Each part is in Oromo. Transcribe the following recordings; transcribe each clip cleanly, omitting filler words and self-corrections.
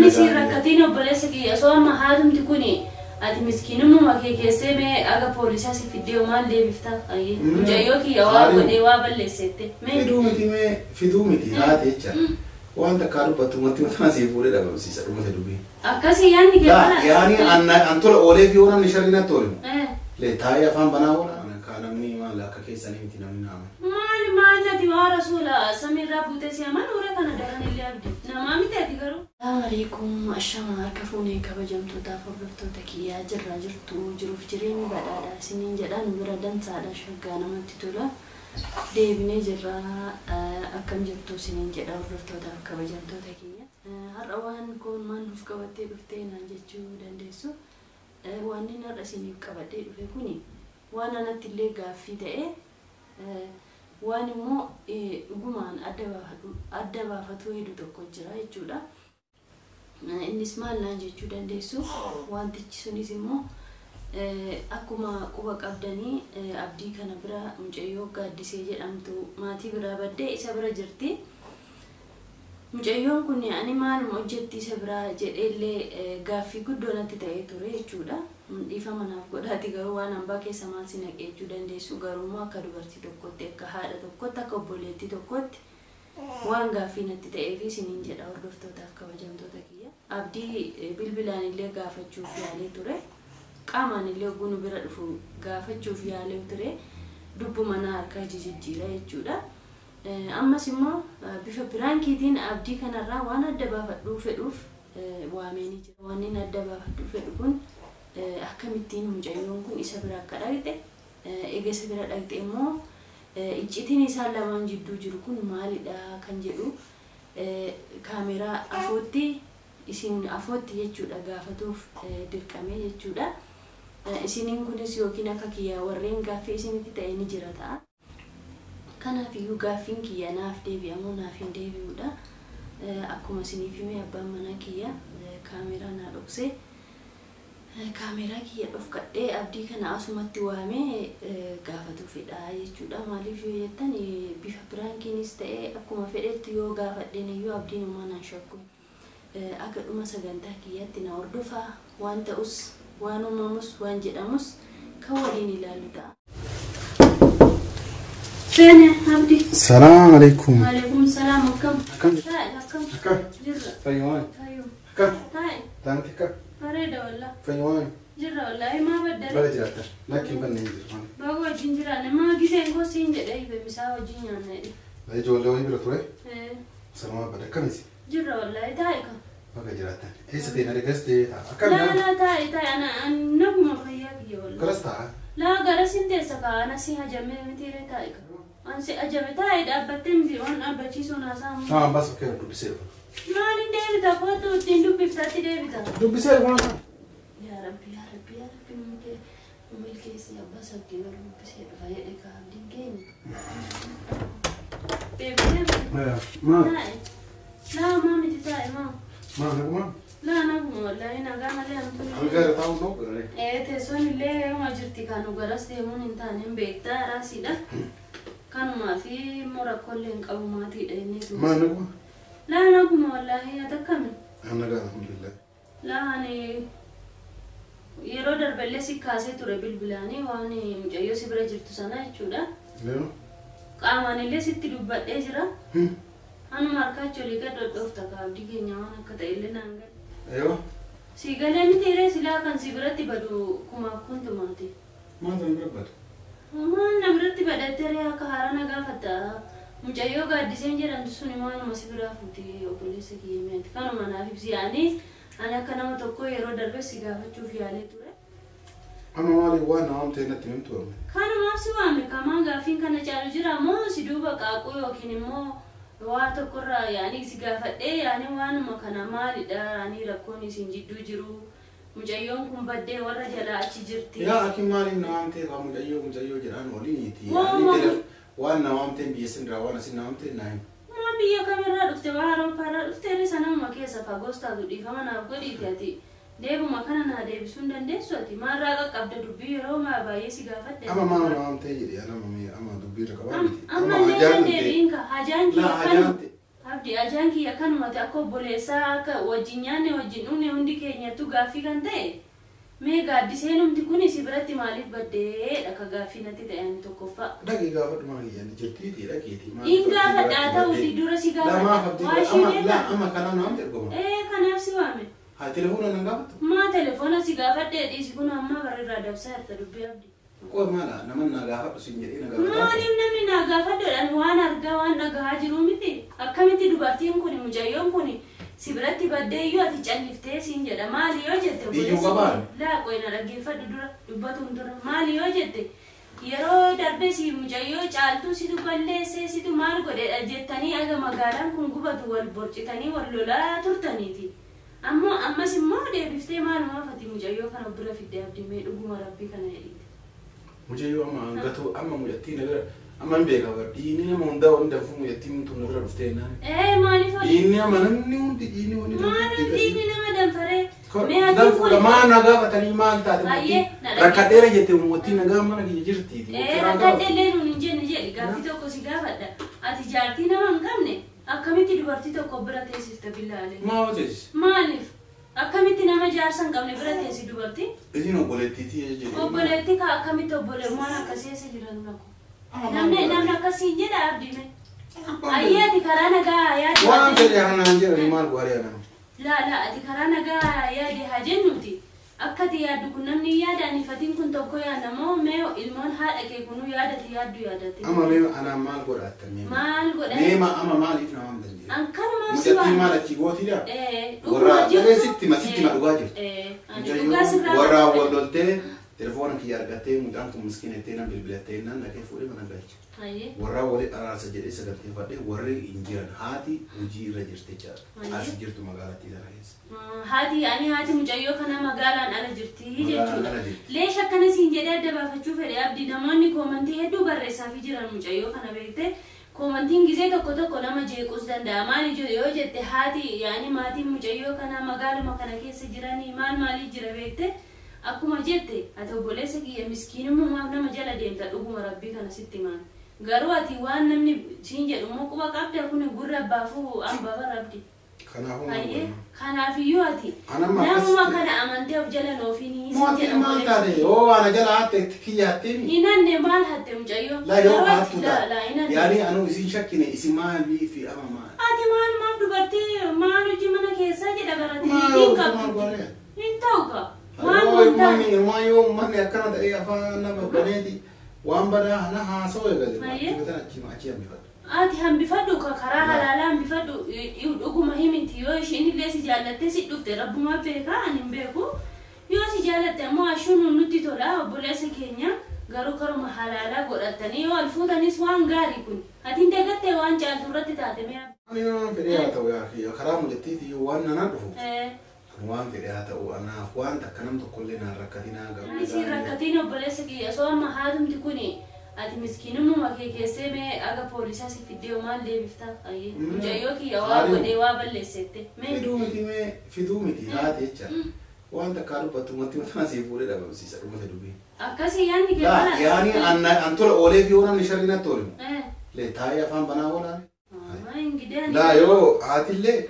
Inni si rakkatiin obboleessa kiyya osoo amma haatumti kuni ati miskiinummaa kee keessee mee aga poolisaa si fiddee maal deebiftaa? Mucayyoo kiyya waa godhee waa balleessette. Fiduu miti mee fiduu miti haati jecha. Waan takkaa dubbattu wanti mataa siif fuudhee dhabamsiisa dhumate dubbii. Akkasii yaadni kee kana. Yaani an tola oolee fi yoo namni sharri natti oolu. Lee taa'ee afaan banaa oola. Ka namni maal akka keessanii miti namni naama. Maal maal ati waa rasuula samiirraa buutee si aman uure kana daran illee abdi. Namaa miti ati garuu. Salaamu alaikum ashama harka fuunee kabajamtootaaf hordoftoota kiyyaa jirra jirtu jiruuf jireenyi badhaadha isiniin jedhaan bira dansaadha shaggaa namatti tola. Deebinee jirra akkam jirtu isiniin jedha hordoftootaaf kabajamtoota kiyya. Har'a waan kun maal nuuf qabattee dhuftee naan jechuu dandeessu. Waan inni har'a isiniif qabadhee dhufe kuni waan anatti illee gaaffii ta'e waan immoo dhugumaan adda baafatuu hedduu tokko jira jechuudha. Innis maal naan jechuu dandeessu wantichi sunis immoo akkuma quba qabdanii abdii kana bira mucayyoo Gaaddisee jedhamtu maatii biraa baddee isa bira jirti. Mucayyoon kun ani maaluma hojjetti isa biraa jedheellee gaaffii guddoo natti ta'ee ture jechuudha. Dhiifama naaf godhaati garuu waan hambaa keessa maal si naqee jechuu dandeessu garuu immoo akka dubartii tokkotti akka haadha tokkotti akka obboleettii tokkotti waan gaaffii natti ta'eef isiniin jedha hordoftootaaf kabajamtoota kiyya. Abdii bilbilaan illee gaafachuuf yaalee ture. Qaamaan illee oguu nu bira dhufu gaafachuuf yaalee ture. Dubbuma na harkaa jijjiira jechuudha. Ammas immoo bifa piraankiitiin abdii kanarraa waan adda baafadhuu fedhuuf waameenii jira. Waan inni adda baafadhuu fedhu kun akkamittiin mucayyoon kun isa bira akka dhaqxe eega isa bira dhaqxe immoo iccitiin isaan lamaan jidduu jiru kun maalidha kan jedhu kaameraa afootti isin afootti jechuudha gaafatuuf dirqame jechuudha. Isiniin kunis yookiin akka kiyyaa warreen gaaffii isinitti ta'e ni jira ta'a. Kanaaf iyyuu gaaffiin kiyya naaf deebi'amoo naaf hin deebi'uudha. Akkuma isiniif hime abbaan manaa kiyya kaameraa naa dhoksee kaameraa kiyya dhofkadhee abdii kana asumatti waamee gaafatuu fedha jechuudha. Maaliif yoo jettan bifa piraankiinis ta'ee akkuma fedhetti yoo gaafadheen iyyuu abdiin uumaa naan shakku. Akka dhuma sagantaa kiyyaatti na hordofaa waan ta'us waan uumamus waan jedhamus kan waliin ilaallu ta'a. Seene abdii. Salaam alaikum. Waalaikum salaam akkam. Akkam. Taa'e akkam. Akkam. Jirra. Fayyumaan. Fayyum. Akkam. Taa'e. Taanti akkam. Bareeda wallaa. Fayyumaan. Jirra wallaahi maa baddale. Baga jiraattan. Lakki hin banne hin jiru. Baga wajjin jiraanne maa giseen koo siin jedhee ife misaa wajjin nyaanna jedhe. Ijoollee wayii bira ture. Salaama bada akkamisi. Jirra wallaahi taa'e kan. Baga jiraattan. Eessa ta'e na garas ta'e ta'a. Akkam Laa naan. laa taa'e taa'e ana naguma fayyaa kiyya wallaahi. Garas ta'a. Laa garas hin teessa kaa ana si hajamee mitiiree taa'e kan. An si hajame taa'e dhaabbattee miti waan dhaabbachiisuun haasa'amu. Haa ambaas okkee dubbisee dhufa. Maaliin deebita kootu ittiin dubbiftaatti deebita. Dubbisee dhufa. Yaa Rabbi yaa Rabbi yaa Rabbi nuti milkeessi abbaa sabdii warra dubbisee dhufa jedhe kaa abdiin keenya. Deebitee Maal? taa'e. Laa maa miti taa'e maa. Maal naguma? Laa naguma wallaahi nagaa malee hamtuun. Algaa irra taa'uun noo godhare. Teessoon illee yeruma jirti kan nu garas deemuun hin taane hin beektaa raasiidha. Kanumaa fi immoo rakkoolee hin qabu maatiidha inni tuusa. Maal naguma? Laa naguma wallaahi ati akkami? An nagaa alhamdulillah. Laa ani yeroo darbellee si kaasee ture bilbilaanii waan mucayyoo si bira jirtu sana jechuudha. Leeno? Qaamaan illee sitti dubbadhee jira. Anuma harkaa olii gad dhodhoofta ka abdii keenya waan akka ta'e illee naan gad. Eeyyoo. Si galee miti hiree silaa kan si biratti badu kumaaf kuntumaati. Maal na bira bada? Maal na biratti badattee ree akka haaraa na gaafatta. Mucayyoo Gaaddiseen jedhamtu suni maaluma si biraa fuuti obboleessa kiyya mi'aati. Kanuma naaf ibsi yaani ani akka nama tokkoo yeroo darbe si gaafachuuf yaalee ture. Amma maaliif waan na waamtee natti himtu amma? Kanumaaf si waame kamaan gaaffiin kana caalu jira moo si duuba qaaquu yookiin immoo waa tokkorraa yaani si gaafadhee yaani waanuma kana maalidha yaani rakkoon isin jidduu jiru mucayyoon kun baddee warra jalaa achi jirti. Yaa akin maaliif na waamtee kaa mucayyoo mucayyoo jedhaan oliiti. Waama. Waan na waamtee biyya sinirraa waan asin na waamtee naa himu. Maa biyya kamirraa dhufte waa Awurooppaarraa dhufte irra sanamuma keessa fagoos taatu dhiifama naaf godhiiti ati deebuma kana naa deebisuu hin dandeessu ati maarraa qaqqabda dubbii yeroo maa baay'ee si gaafadhe. Amma maal na waamtee jedhe amma amma dubbii irra qabaa miti. Amma illee hin deebiin ka hajaan kiyya Laa kanuma. hajaan Abdi ajaan kiyya akkanumatti akka obboleessaa akka wajjin nyaanne wajjin dhugne hundi keenyattu gaaffii kan ta'e mee gaaddiseenumti kun si biratti maaliif baddeedha ka gaaffii natti ta'e ani tokkoffaa. Dhaqii gaafadhu mana kiyya ni jirtiiti dhaqiiti. In gaafadhaa ta'uuti dura si Lamaaf gaafadha. abdii Waa ishii amma beekaa? amma kanaan naam ergoma. Ee kanaaf si waame. Haa telefoona nan gaafattu. Maa telefoona si gaafadhee dhiisi kun amma barreerraa dabsaa jirta dubbii abdi. Qoo maala nama na gaafadhu siin jedhee na gaafata. Maaliif namni naa gaafadhuudhaan waan argaa waan dhagahaa jiru miti? Akkamitti dubartiin kun mucayyoon kun si biratti baddee iyyuu ati calliftee siin jedha. Maali yoo jette Iyyuu qabaan. Laa qoy na dhaggeeffadhu dura dubbatuun dura. Maali yoo jette yeroo darbe si mucayyoo caaltuu situ balleessee situ maal godhedha jettanii aga magaalaan kun gubatu wal borcitanii wal lolaa turtaniiti. Ammoo ammas immoo deebiftee maalumaaf ati mucayyoo kana bira fiddee abdii mee dhuguma rabbii kana jedhiite. Mucayyoo amma hangatu amma mucattii na bira amma hin beeka bar dhiinni nama hundaa wanni danfuu mucattiin tun na bira dhuftee naan. Ee maaliif hojii? Dhiinni amma namni hundi dhiinni wanni Maal dhiigni nama danfaree? Mee ati Danfuudha kun maal na gaafatanii maal taate Ayyee, mootii na dhaggeeffadhu. rakkadheera jette mootii nagaa mana kiyya jirtiiti. Ee rakkadheellee nuun hin jenne jedhi gaaffii tokko si gaafadha. Ati jaartii nama hin qabne akkamitti dubartii tokko bira teessifta billaalee? Maa hojjetis? Maaliif? Akkamitti nama jaarsa hin qabne bira teessi dubartii? Isin obboleettiitii jedhe. Obboleetti ka akkamitti obboleewwan akkasii eessa jiran lakkoo? Namni namni akkasii hin jedha abdii mee? Ayyee ati karaa nagaa yaadi. Waan fedhe hanaan jedhani maal gaarii anama. Laa laa ati karaa nagaa yaadi haa jennuuti. Akka ati yaaddu kun namni yaada anifatiin kun tokko yaadna moo mee ilmoon haadha kee kunuu yaadati yaaddu yaadati. Amma mee anaan maal godha mee? Maal godha? Mee amma maaliif nama hamtan jedhe? An kanumaaf si Mucattii waan. maal achi gootiidha? Ee Warra dhuguma jirtu. sitti ma sitti ma dhugaa jirtu. Ee ani dhugaa sirraa. Warra wal loltee telefoona kiyya argattee mucaan kun miskiina jettee nan bilbilattee nan dhaqee fuudhee mana galche. Ayyee. Warra wali araarsa jedhee saganteeffadhee warri hin jiran haati hojii irra jirti jechaadha. As jirtu magaalattii sana keessa. Haati ani haati mucayyoo kana magaalaan ala jirti Magaalaan jechuudha. ala jirti. Leesha akkana siin jedhee adda baafachuu fedhe abdi namoonni koomantii hedduu barreessaafii jiran mucayyoo kana beekte koomantiin gizee tokko tokko nama jeequus danda'a. Maali yoo jette haati yaani maatiin mucayyoo kana magaaluma kana keessa jiranii maal maalii jira beekte akkuma jette ati obboleessa kiyya miskiinummaaf nama jala deemta dhuguma rabbii kana sitti himaan. Garuu ati waan namni siin jedhu immoo quba qabda kun gurra abbaafuu hambaa bara abdi. Kanaafuu maal Ayyee godhama? kanaafiyyuu ati Anamma namuma akkasitti- kana amantee of jala noofiin Mootiin maal taate yoo ana jala hatte kiyya hatteemi. Hinanne maal hatte mucayyoo? Laa yoo Garuu ati- hattu laa laa hinanne. Yaani anu isin shakkine isin maalii fi ama maal? Ati maal maaf dubartii maal hojii mana keessaa jedha barate Maal niitiin maal qabdu. godhe? Hin ta'u ka. Waan Yoo hin taane. uummanni ilmaan yoo uummanni akkana ta'ee afaan nama baneeti waan badaa na haasa'u eegale. Ayyee. Achi achi hambifadhu. Ati hambifadhu ka karaa Laa. halaalaa hambifadhu dhuguma himiti yoo isheen illee si jaallatte si dhufte rabbuma beekaa ani hin beeku. Yoo si jaallatte ammoo ashuun nutti tola obboleessa keenya garuu karuma halaalaa godhatanii yoo wal fuutanis waan gaarii kun. Ati hin dagattee waan caaltu irratti taate mee Ani waan fedhee haa ta'u yaa kiyya karaa mucattiiti yoo waan nanaa dhufu. Ee, Ani waan fedhee haa ta'u anaaf waan takka nam tokkollee naan rakkatinaa garuu. Ani siin rakkatiin obboleessa kiyya osoo amma haatumti kuni ati miskiinummaa kee keessee mee aga poolisaa si fiddee hoo maal deebiftaa? Ayyee mucayyoo kiyya waa Haadhi- godhee waa balleessette. Mee Fiduu miti mee fiduu miti haati jecha. Waan takkaa dubbattu wanti mataa sii fuudhee dhabamsiisa dhumate dubbii. akkasii yaadni kee Laa kana. yaani an tola oolee fi yoo namni sharri natti oole. Eh, Lee taa'ee afaan banaa oolaan. ah, ingidee ani. Laa yoo haatillee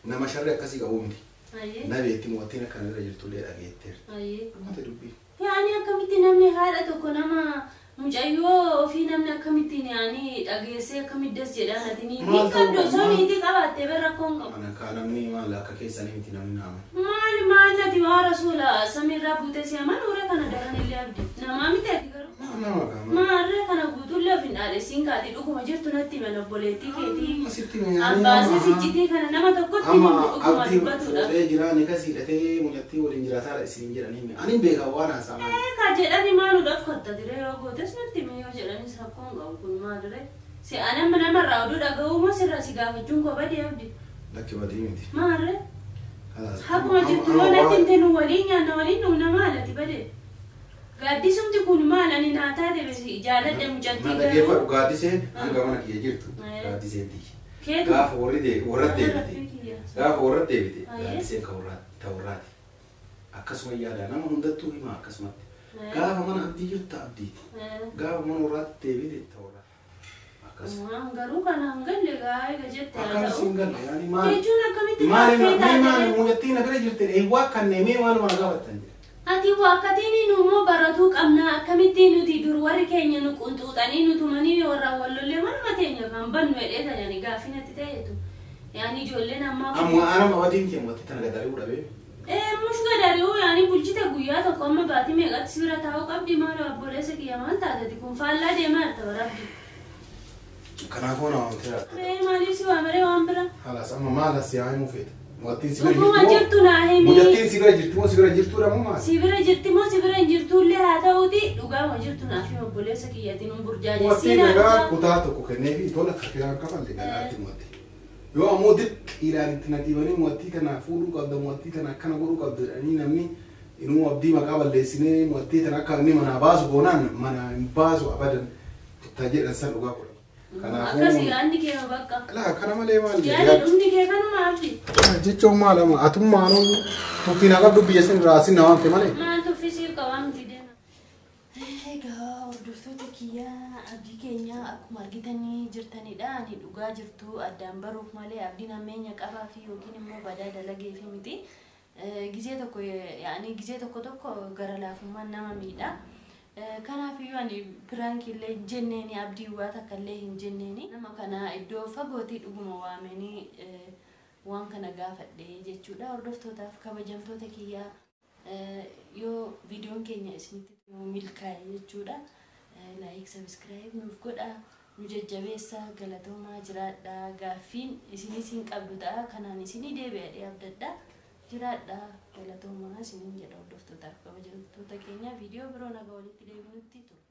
nama sharri akkasii qabu miti. Ayyee Na beekti mootiin akkana irra jirtullee dhageetteerti. ayyee. Dhumate dubbii. Yaani akkamitti namni haadha tokko nama mucayyoo ofii namni akkamittiin yaani dhageessee akkamitti das jedhaan ati niitii Maal ta'uu qabdu osoo qaba? niitii qabaattee bara rakkoon qabu. Ana kaa namni maal akka keessanii miti namni naama. Maal maal ati waa rasuula samiirraa buutee si aman warra kana daran illee abdi. Namaa miti ati garuu. Nama kaa Maarree kana guutuullee of hin dhaadhessiin kaati dhuguma jirtu natti himan obboleettii keetii. Asitti yaani Abbaasee siccitii kana nama tokkotti amma himu dhuguma abdii dubbatudha. fuudhee jira ni kasi hidhatee mucattii waliin jiraataa isin jedhanii ani beekaa waan haasa'amaa jiru. Ka jedhani maaluudhaaf kotta dire yoo gootes natti himi yoo jedhanis rakkoon qabu kun maalire. Si anamma namarraa oduu dhaga'uu moo sirra si gaafachuun koo badii abdi. Lakki badii miti. Maarree Kalaas. Akkuma jirtu yoo natti himte nu waliin nyaanna waliin dhugna maal ati badee. Gaaddisumti kun maal ani naa taate besi jaaladhe mucattii Na garuu. dhaggeeffadhu gaaddiseen hanga mana kiyya jirtu Aye. gaaddiseen tiyya. Keetu. Gaafa warri warra deebite gaafa warra deebite Aye. gaaddiseen ka warraati ta warraati. Akkasuma yaada nama hundattuu hima akkasumatti. Gaafa mana abdii jirtu ta abdiiti. Gaafa mana warraatti deebite ta warraati. Akkas. Waan garuu kanaan galle gaa jette haa Akkam ta'u. siin galle yaani maal? Jechuun akkamitti Maali kaaffee maali taate? Mucattiin na bira jirti eewwaa kanneen mee maaluma na gaafattan jedhe. Ati wakkatiin nu immoo baratuu qabna akkamitti nuti dur warri keenya nu qunxuuxanii nu tumanii warra wallollee manuma teenya kan bannu jedhee tajani gaaffii natti ta'eetu. Yaani ijoolleen ammaa kun. Amma ana mabadiin kee mucattii tana gadari'uu dhabee. Mush gadari'uu yaani bulchite guyyaa tokko amma baatii meeqatti si bira taa'uu qabdi maal obboleessa kiyya maal taatati kun faallaa deemaa jirta barabdi. Kanaafuu na waamtee jirta. Mee maaliif si waamaree waan bira? Halas amma maal as yaa himuu feeta? Mucattiin si bira Dhuguma jirti jirtu naa himi. Mucattiin si bira jirti moo si bira jirtuudha moo maali? Si bira jirti moo si bira hin jirtullee haa ta'uuti dhugaama jirtu naaf himi obboleessa kiyyatiin hin Mucattiin burjaajessinaa nagaa dhugaa. kutaa tokko kenneefi tola kiraan kafalle galaatti mucattii. Yoo ammoo dirqiidhaan itti na dhiibanii mucattii tana fuudhuu qabda mucattii tana akkana godhuu qabda jedhanii namni inuu abdii maqaa balleessinee mucattii tana akka inni manaa baasu goonaan manaa hin baasu abadan ta jedhan san dhugaa godha. Akkasii yaadni kee bakka. Laa kana malee maal Yaadni dhumni kee kanuma abdi. Jechuun maal amma atummaanuu tuffii na qabdu biyya sin irraa asin na waamte malee. Maal tuffisii qabaa miti deema. Egaa hordoftoota kiyyaa abdii keenya akkuma argitanii jirtanidha. Ani dhugaa jirtu addaan baruuf malee abdiin hammeenya qabaa fi yookiin immoo badaa dalagee fi miti. Gizee tokko yaani gizee tokko tokko gara laafummaan nama miidha. Kanaafiyyuu ani piraank illee hin jenneeni abdii waa takka illee hin jenneeni. Nama kana iddoo fagootii dhuguma waamanii waan kana gaafadhe jechuudha. Hordoftootaaf kabajamtoota kiyyaa yoo viidiyoon keenya isinitti milkaa'e jechuudha. Like subscribe nuuf godhaa nu jajjabeessaa galatoomaa jiraadhaa gaaffiin isinis hin qabdu ta'a kanaan isinii deebi'adhee abdadhaa jiraadhaa galatoomaa isiniin jedha hordoftootaaf kabajamtoota keenya viidiyoo biroo nagaa walitti deebinutti turte.